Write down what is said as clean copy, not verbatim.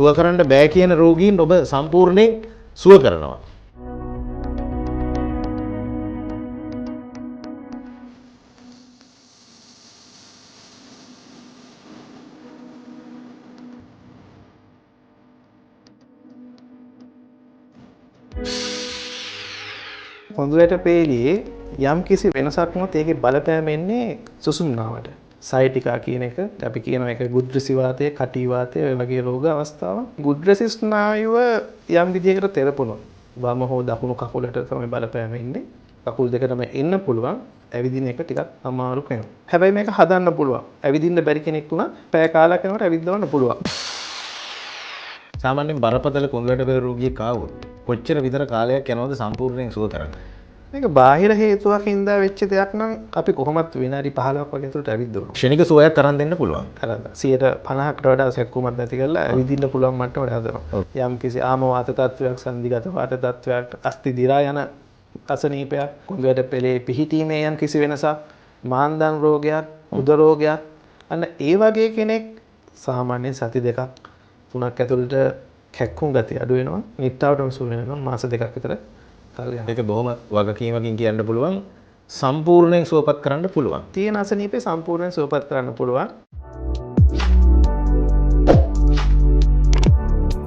සුව කරන්න බෑ කියන රෝගීන් ඔබ සම්පූර්ණයෙන් සුව කරනවා. කොඳුයට පේලියේ යම් කිසි වෙනසක් වුණොත් ඒකේ බලපෑම එන්නේ සුසුම්නාවට. සයටිකා කියන එක අපි කියනවා ඒක ගුද්‍රසි වාතය, කටි වාතය ඔය වගේ රෝග අවස්ථාවක්. ගුද්‍රසි ස්නායුව යම් විදිහකට තෙරපුණොත් වම හෝ දකුණු කකුලට තමයි බලපෑම එන්නේ. කකුල් දෙකටම එන්න පුළුවන්. ඇවිදින එක ටිකක් අමාරු වෙනවා. හැබැයි මේක හදන්න පුළුවන්. ඇවිදින්න බැරි කෙනෙක් වුණත් පැය කාලයක් යනකොට ඇවිද්දවන්න පුළුවන්. සාමාන්‍යයෙන් බරපතල කොඳුයට පෙර රෝගියෙක් ආවොත් කොච්චර විතර කාලයක් යනවද සම්පූර්ණයෙන් සුව කරන්න? මේක බාහිර හේතුවක් හින්දා වෙච්ච දෙයක් නම් අපි කොහොමත් විනාඩි 15ක් වගේ ඇතුළට ඇවිද්දවනවා. ක්ෂණික සුවයක් අරන් දෙන්න පුළුවන්. අර 50%කට වඩා සැක්කුමක් නැති කරලා ඇවිදින්න පුළුවන් මට්ටමට හදනවා. යම් කිසි ආම වාත තත්වයක්, සන්ධිගත වාත තත්වයක්, අස්ථි දිරා යන අසනීපයක්, කොඳුයට පෙළේ පිහිටීමේ යම් කිසි වෙනසක්, මාන්දන් රෝගයක්, උද රෝගයක්, අන්න ඒ වගේ කෙනෙක් සාමාන්‍යයෙන් සති දෙකක් තුනක් ඇතුළට කැක්කුම් ගතිය අඩු වෙනවා. නිට්ටාවටම සුව වෙනකම් මාස දෙකක් විතර කල් යනවා. ඒක බොහොම වගකීමකින් කියන්න පුළුවන් සම්පූර්ණයෙන් සුවපත් කරන්න පුළුවන්. තියෙන අසනීපේ සම්පූර්ණයෙන් සුවපත් කරන්න පුළුවන්.